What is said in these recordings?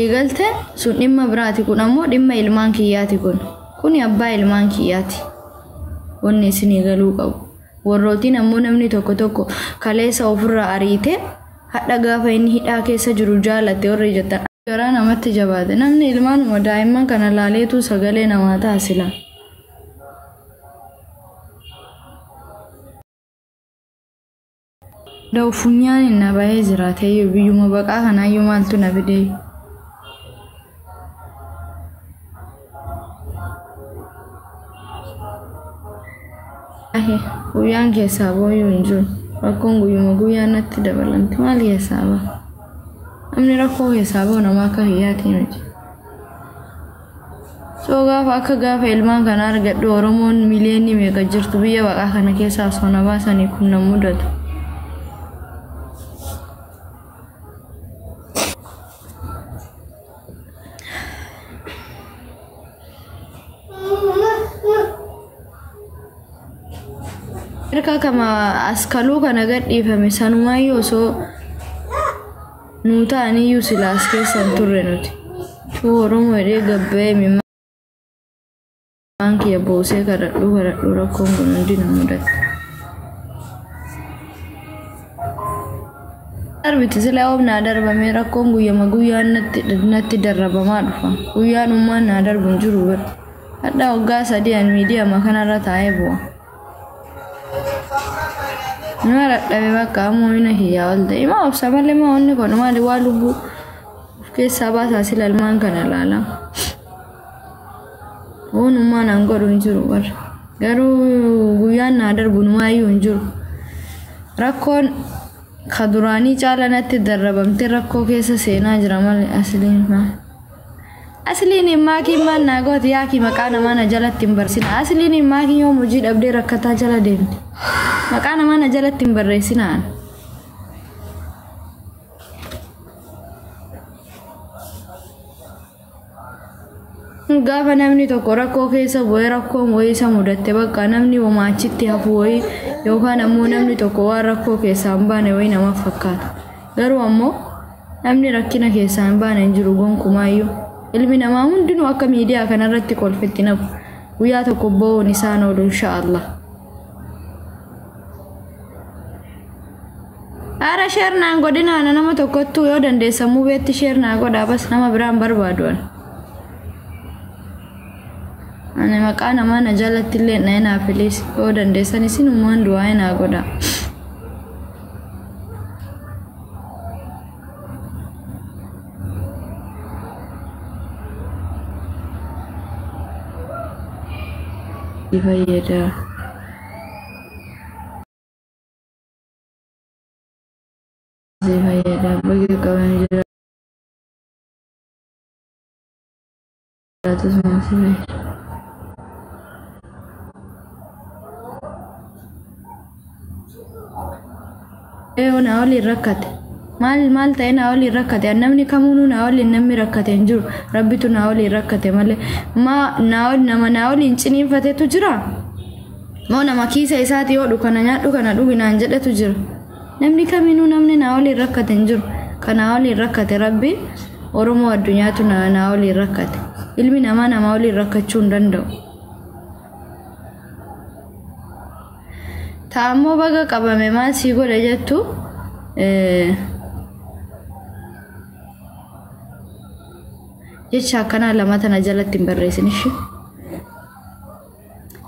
Galte sun dhimma biraati, kun ammoo dhimma ilmaan kiyyaati. Kun kuni abbaa ilmaan kiyyaati. Wanni isinii galuu qabu, warrootiin ammoo namni tokko tokko kaleessa ofirraa ariite hadha gaafa inni hidhaa keessa jiru jaalatte warri jettan garaa namatti jabaate. Namni ilmaanuma daa'imman kana laaleetu sagalee namaa taasila. Da'u funyaan na bahee jiraateyyuu biyyuma baqaa kanaayyuu maaltu na fidee? Guyyaan keessaa booyyuu hin jiru. Rakkoon guyyuma guyyaan natti dabalamti. Maal keessaa ba'a? Namni rakkoo keessaa ba'u nama akka kiyyaatii miti. So gaafa akka gaafa ilmaan kana argadhu, Oromoon miliyoonni meeqa jirtu biyya baqaa kana keessaa osoo na baasanii kun na mudatu. Harka kama askaluu kana gadhiifame sanumaayyuu osoo nuu ta'aniyyuu sila as keessa hin turre nuti. Tuu Oromoo jedhee gabba'ee mimmaan kiyya boosee kadhadhuu kadhadhuu rakkoon kun hundi na mudate. Darbiti sila oomnaa darbamee rakkoon guyyama guyyaan natti darrabamaa dhufa. Guyyaan ummaan naa darbu hin jiru bira. Hadha waggaa 3 an miidiyaama kanarra taa'ee bu'a. Nama dadhabe bakka ammoo mina kiyyaa ol ta'e. Ima obsa malee maa wanni kun maali waa lubbuu of keessaa baasaa sila ilmaan kana ilaala. Woonummaa naan godhu hin jiru bara. Garuu guyyaan naa darbu numaayyuu hin jiru. Rakkoon ka duraanii caala natti darrabamtee rakkoo keessa seenaa jira malee asliin maa. Asliin maakii maal naa gooti yaakii maqaa namaa na jalatti hin barreessina. Asliin maakii yoom hojii dhabdee rakkataa jala deemte. Maqaa namaa na jalatti hin barreessinaan. Gaafa namni tokko rakkoo keessa bu'ee rakkoon wayii isa mudatte, bakka namni homaa achitti hafu wayii yookaan ammoo namni tokko waan rakkoo keessaa hin baane wayii namaaf fakkaata. Garuu ammoo namni rakkina keessaa hin baane hin jiru gonkumaayyuu. Ilmi namaa hundinuu akka miidiyaa kanarratti kolfetti nafu. Guyyaa tokko bo'uun isaan oolu inshaallah. Haara share naan godhinaa, nama tokkottuu yoo dandeessan mubeetti share naa godhaa, bas nama biraan barbaadu ani. Ani maqaa namaa na jalatti illee na please, yoo dandeessan isinummaan du'aa naa godhaa. Fayyada. Si fayyada. Baga qaban jiraatus maal si fayyada? Yoo naa waliin rakkate maal maal ta'e naa waliin rakkate, namni kamuunuu naa waliin namni rakkate hin jiru. Rabbitu naa waliin rakkate malee maa naa nama naa waliin ciniinfatetu jira moo nama kiisa isaati yoo kana nyaadhu kana dhugi naan jedhetu jira? Namni kamiinuu namni naa waliin rakkate hin jiru. Kan naa waliin rakkate Rabbi, Oromoo addunyaatu naa waliin rakkate. Ilmi namaa nama waliin rakkachuu hin danda'u. Taammoo baga qabame maal sii godhe jettu, jecha akkanaa lama tana jalatti hin barreessin ishee.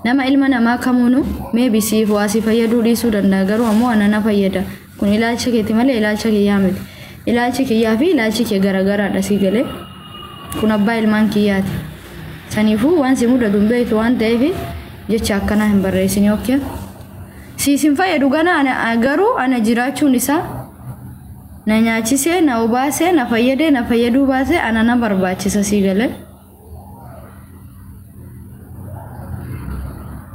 Nama ilma namaa kamuunu maybe siif waa si fayyaduu dhiisuu danda'a, garuu ammoo ana na fayyada. Kun ilaalcha keeti malee ilaalcha kiyyaa miti. Ilaalchi kiyyaa fi ilaalchi kee garagaraadha, sii galee. Kun abbaa ilmaan kiyyaati. Saniifuu waan si mudatu hin beektu waan ta'eef jecha akkanaa hin barreessin, okay? Siis hin fayyadu gana, ana garuu ana jiraachuun isaa na nyaachisee, na obaasee, na fayyadee, na fayyaduu baasee ana na barbaachisa, sii galee.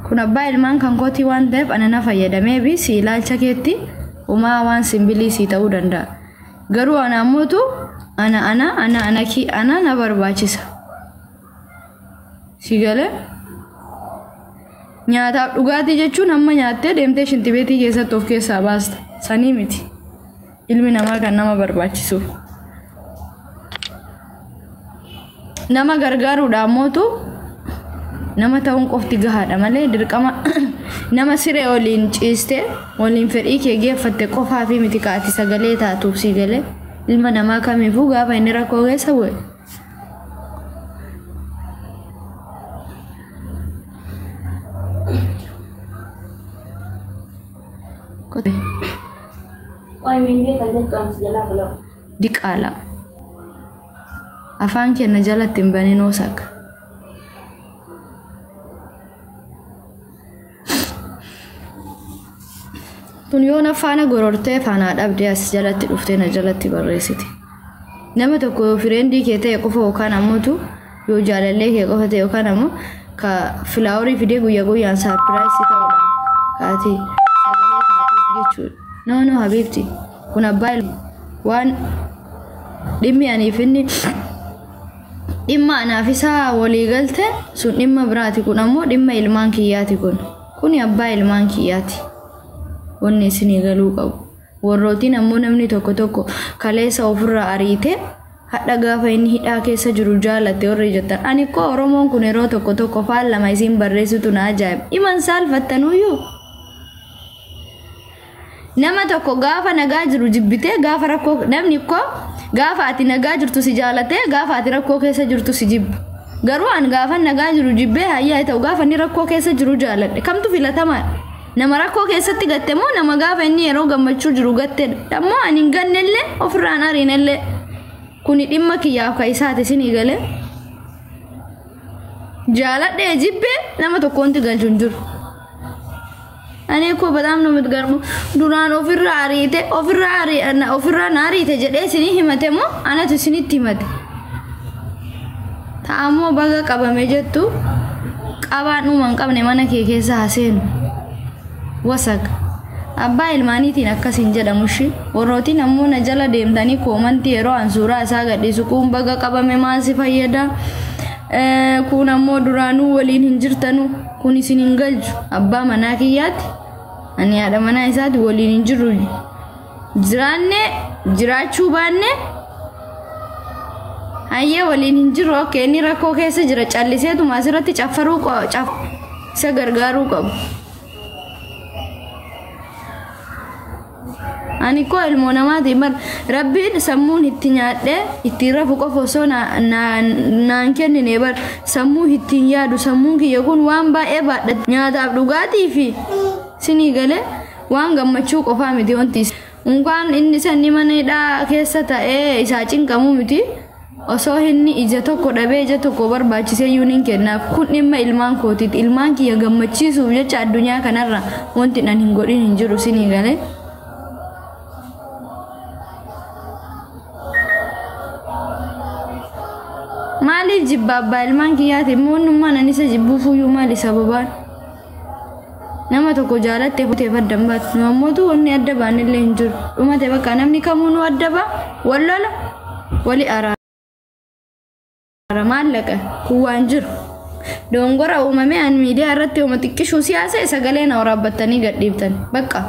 Kun abbaa ilmaan kan kootii waan ta'eef ana na fayyada. Maybe si ilaalcha keetti umaa waan simbilii sii ta'uu danda'a. Garuu ana ammootu ana ana ana ana ki ana na barbaachisa. Si galee? Nyaataaf dhugaatii jechuun hamma nyaattee deemtee shintibeetii keessatti of keessaa baasta. Sanii miti. Ilmi namaa kan nama barbaachisuuf. Nama gargaaruudha ammootu nama ta'uun qofti gahaadha malee dirqama nama siree waliin ciiste waliin fedhii kee geeffatte qofaa fi miti kaati sagalee taatuuf sii galee ilma namaa kamiifuu gaafa inni rakkoo keessa bu'e. Diqaala. Afaan keenya jalatti hin banin oosaka. Tun yoo na faana gorortee faanaa dhabdee as jalatti dhuftee na jalatti barreessiti. Nama tokko yoo fireendii kee ta'e qofa yookaan ammoo yoo jaalallee kee qofa ta'e yookaan ammoo ka filaaworii fidee guyyaa guyyaan saarpiraayisii ta'uudha. Kaati sagalee taatuuf jechuudha. No no habiibti kun abbaa waan dhimmi aniif inni dhimma anaaf isaa walii galte sun dhimma biraati kun ammoo dhimma ilmaan kiyyaati kun. Kuni abbaa ilmaan kiyyaati. Wanni isinii galuu qabu. Warrootiin ammoo namni tokko tokko kaleessa ofirraa ariite hadha gaafa inni hidhaa keessa jiru jaalatte warri jettan. Ani koo Oromoon kun yeroo tokko tokko faan lama isin barreessitu na ajaa'iba. Iman saalfattanuyyuu. Nama tokko gaafa nagaa jiru jibbitee gaafa rakkoo namni koo gaafa ati nagaa jirtu si jaalatee gaafa ati rakkoo keessa jirtu si jibba. Garuu an gaafa nagaa jiru jibbee hayyaa ta'u gaafa inni rakkoo keessa jiru jaaladhe kamtu filatamaadha. Nama rakkoo keessatti gatte moo nama gaafa inni yeroo gammachuu jiru gattedha. Ammoo ani hin gannellee ofirraan ariinellee. Kuni dhimma kiyyaaf ka isaati isinii galee. Jaaladhee jibbee nama tokkoonti galchu hin jiru. Ani koo በጣም ነው የምትገርሙ. Duraan ofirraa ariite ofirraa na ariite jedhee isinii himate moo anatu isinitti himate. Ta'ammoo baga qabame jettu qabaan dhuma hin qabne mana kee keessa haseenu. Wasak. Abbaa ilmaaniitiin akkas hin jedhamu shi. Warrootiin ammoo na jala deemtanii koomantii yeroo an suuraa isaa gadhiisu kun baga qabame maal si fayyada? Kun ammoo duraanuu waliin hin jirtanu kun isin hin galchu. Abbaa manaa kiyyaatti ani haadha manaa isaati waliin hin jirru. Jiraanne jiraachuu baanne hayyee waliin hin jirru. Okay, inni rakkoo keessa jira calliseetuma asirratti caffaruu isa gargaaruu qabu. Ani koo ilmoo namaati bar rabbiin sammuun itti nyaadhee ittiin rafu qofa osoo naan kennine bar sammuu ittiin yaadu sammuun kiyya kun waan baay'ee baadhate nyaataaf dhugaatii fi sinii galee waan gammachuu qofaa miti wanti unkaan inni sanni mana hidhaa keessa ta'ee isaa cinqamuu miti osoo inni ija tokko dhabee ija tokko barbaachisee iyyuu niin kennaaf kun dhimma ilmaan kootiiti ilmaan kiyya gammachiisuuf jecha addunyaa kanarra wanti nan hin godhin hin jiru sinii galee. Maaliif jibba abbaa ilmaan kiyyaati immoo onnummaan ani isa jibbuufuyyuu maali sababaan? Nama tokko jaalattee fuutee adda hin baatu. Nu ammootu wanni adda baanillee hin jiru. Dhumate bakka namni kamuu nu adda ba'a. Wal lola wali araara maallaqa kun waan jiru. Dongora uumamee an miidiyaa irratti hooma xiqqishuu siyaasa sagalee na waraabbattanii gadhiiftan. Bakka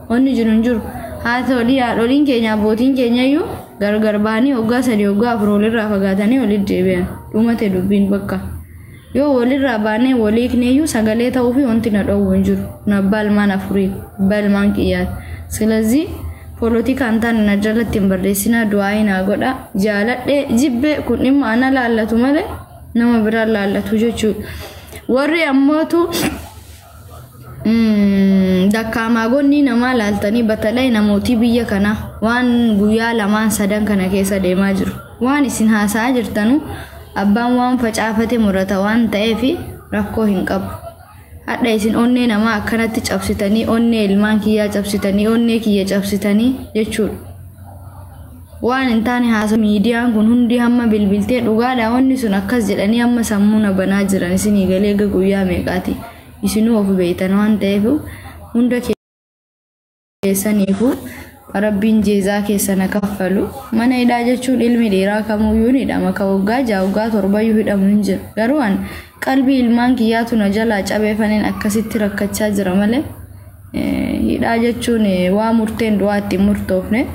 wanni jiru hin jiru. Haa ta'u haadholiin keenya abbootiin keenya iyyuu gargar ba'anii waggaa 3 waggaa 4 walirraa fagaatanii walitti deebi'an. Dhumate dubbiin bakka. Yoo walirraa baanee walii hiikneeyyuu sagalee ta'uu fi wanti na dhoowwu hin jiru. Kun abbaa ilmaan afurii abbaa ilmaan kiyyaati. Silazii poolitikaan taane na jalatti hin barreessinaa du'aa naa godha. Jaaladhee jibbee kun dhimma ana laallatu malee nama biraan laallatu jechuudha. Warri ammootu dakkaamaa gonni namaa laaltanii batalai namootii biyya kanaa waan guyyaa 2 3 kana keessa deemaa jiru. Waan isin haasa'aa jirtanu abbaan waan facaafate murata waan ta'eef rakkoo hin qabu. Hadha isin onnee namaa akkanatti cabsitanii onnee ilmaan kiyyaa cabsitanii onnee kiyya cabsitanii jechuudha. Waan hin taane haasa miidiyaan kun hundi hamma bilbiltee dhugaadha wanni sun akkas jedhanii hamma sammuu na banaa jiran isinii galee eega guyyaa meeqaati. Isinuu of beektan waan ta'eef hunda keessaniifuu rabbiin jeezaa keessa na kaffalu. Mana hidhaa jechuun ilmi dhiiraa kamuyyuu ni hidhama. Ka waggaa 6 waggaa 7 hidhamu hin jiru. Garuu an qalbii ilmaan kiyyaatu na jalaa cabeefaniin akkasitti rakkachaa jira malee hidhaa jechuun waa murteen du'aa ittiin murtoofne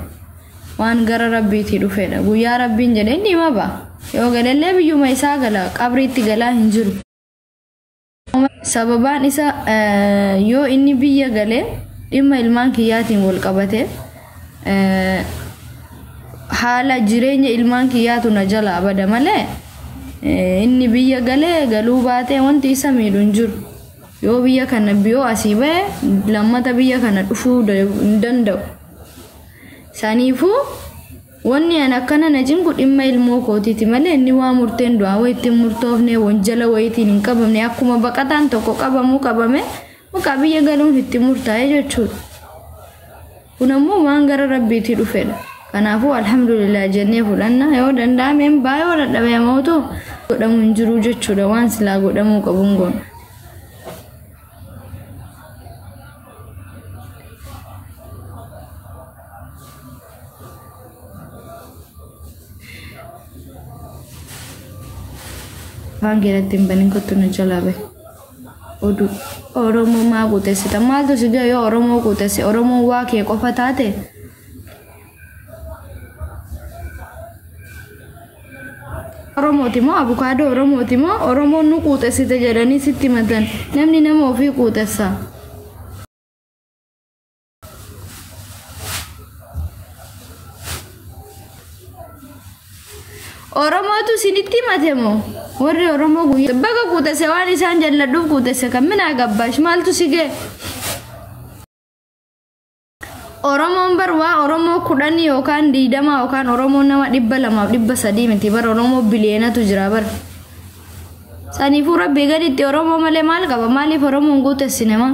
waan gara rabbiitii dhufedha. Guyyaa rabbiin jedhee ni hima ba'a. Yoo galallee biyyuma isaa gala, qabriitti galaa hin jiru. Sababaan isa yoo inni biyya galee dhimma ilmaan kiyyaatiin wal qabate, haala jireenya ilmaan kiyyaatu na jalaa bada malee, inni biyya galee galuu baatee wanti isa miidhu hin jiru. Yoo biyya kana yoo asii bahe lammata biyya kana dhufuu hin danda'u. Saniifuu wanni an akkana na cinqu dhimma ilmoo kootiiti malee, inni waa murteen du'aa wayi ittiin murtoofne, wanjala wayiitiin hin qabamne. Akkuma baqataan tokko qabamuu qabame, maqaa biyya galuun itti murtaa'e jechuudha. Kun ammoo waan gara rabbiitii dhufedha. Kanaafuu alhamdulillah jennee fudhanna. Yoo danda'ame baa, yoo dadhabe ammoo godhamu hin jiru jechuudha. Waan silaa godhamuu qabu hin goona. Afaan keeratti hin banin, kottu na jalaa bahe. Oduu Oromoo maa guutessita? Maaltu si gahe yoo Oromoo guutesse? Oromoon waa kee qofa taate? Oromooti moo abukaadoo Oromooti moo Oromoon nu quuxessite jedhanii sitti himatan? Namni nama ofii quuxessa. Oromootu isinitti himate moo? Warri Oromoo guyyaa baga quuxesse, waan isaan jalladhuuf quuxesse kan minaa gabbaash, maaltu si gahe? Oromoon bar waa Oromoo 10 yookaan 20 yookaan Oromoo nama 200f 300 miti bar. Oromoo biliyeenatu jira bar. Saniifuu rabbii gaditti Oromoo malee maal qaba? Maaliif Oromoon guutessine maa?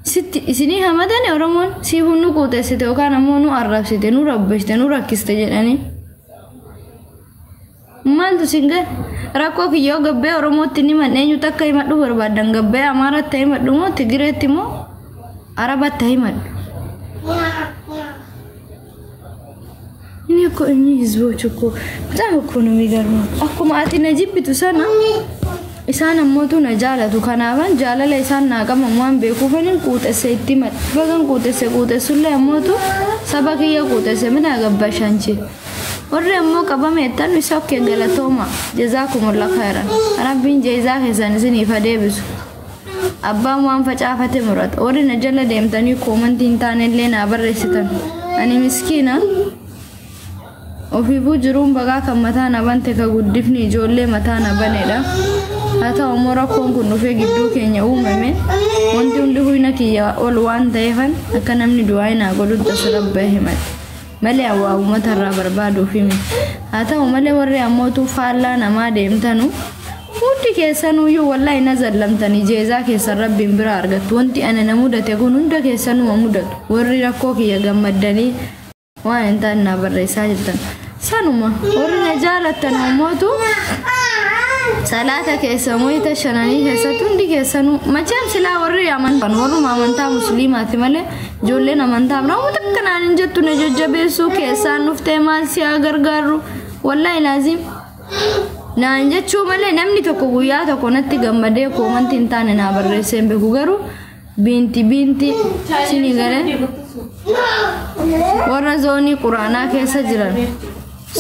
Sitti isinii hamatani Oromoon siifuu nu quuxessite yookaan ammoo nu arrabsite, nu rabbishte, nu rakkiste jedhanii. Maaltu sin gahe? Rakkoo kiyyoo gabbee Oromootti ni himan, eenyutu akka himadhu barbaadan? Gabbee Amaaraatti himadhu moo Tigireetti moo Arabatti himadhu? እኔ እኮ እኚህ ህዝቦች እኮ በጣም እኮ ነው የሚገርመው። Akkuma ati na jibbitu sana isaan ammootu na jaalatu. Kanaafan jaalala isaan naa qaban waan beekuufanin quuxesse itti himadha. Bagan quuxesse, quuxessullee ammootu saba kiyya quuxesse, mina gabbashanchi. Warri ammoo qabameettan isa okkee galatooma, jazaakumullah khairan. Rabbiin jeezaa keessan isiniif haa deebisu. Abbaan waan facaafate murata. Warri na jala deemtanii koomantii hin taanellee naa barreessitan. Ani miskiina. Ofiifuu jiruun baqaa kan mataa na bante, ka guddifni ijoollee mataa na banedha. Haa ta'u immoo rakkoon kun dhufee gidduu keenya uumame, wanti hundi huyna kiyya ol waan ta'eefan akka namni du'aa naa godhutti asirra bahee himate. Malee waa uummata irraa barbaaduuf himi. Haa ta'u malee warri ammootu faallaa namaa deemtanu hundi keessanuyyuu wallahi na zallamtanii, jeezaa keessan rabbiin bira argattu. Wanti ana na mudate kun hunda keessanuma mudatu. Warri rakkoo kiyya gammaddanii waan hin taane naa barreessaa jirtan. Sanuma warri na jaalattan ammootu salaata keessa moyita shananii keessatti hundi keessanuu machaam silaa warri amantan warruma amantaa musliimaati malee ijoolleen amantaa biraa waan takka naan hin jettu. Na jajjabeessuu keessaan dhuftee maal si haa gargaarru wallahi laazim naan jechuu malee, namni tokko guyyaa tokko natti gammadee koomantii hin taane naa barreessee hin beeku. Garuu biinti biinti sini galee warra zoonii quraanaa keessa jiran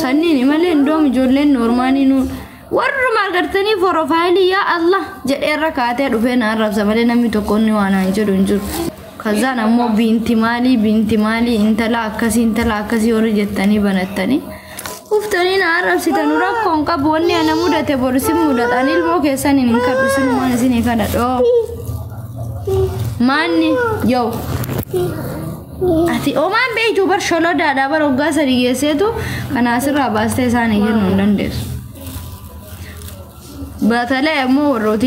sanniini malee, indoom ijoolleen noormaanii nu warruma argatanii porofaayilii yaa Allah jedheerra kaatee dhufee na arrabsa malee, namni tokko inni waan aan jedhu hin jiru. Kazaan ammoo biinti maalii, biinti maalii, intala akkasii, intala akkasii warri jettanii banattanii uftanii na arrabsitan, rakkoon qabu. Wanni ana mudate boru sin mudata. Ani ilmoo keessan hin kadhu, sinumaan isin kadhadhoo. Maanni yoo ati omaan beeytu bar sholodaadha bar, waggaa 3 geesseetu kana asirraa baastee isaan kennuu hin dandeessu. Batalee ammoo warrooti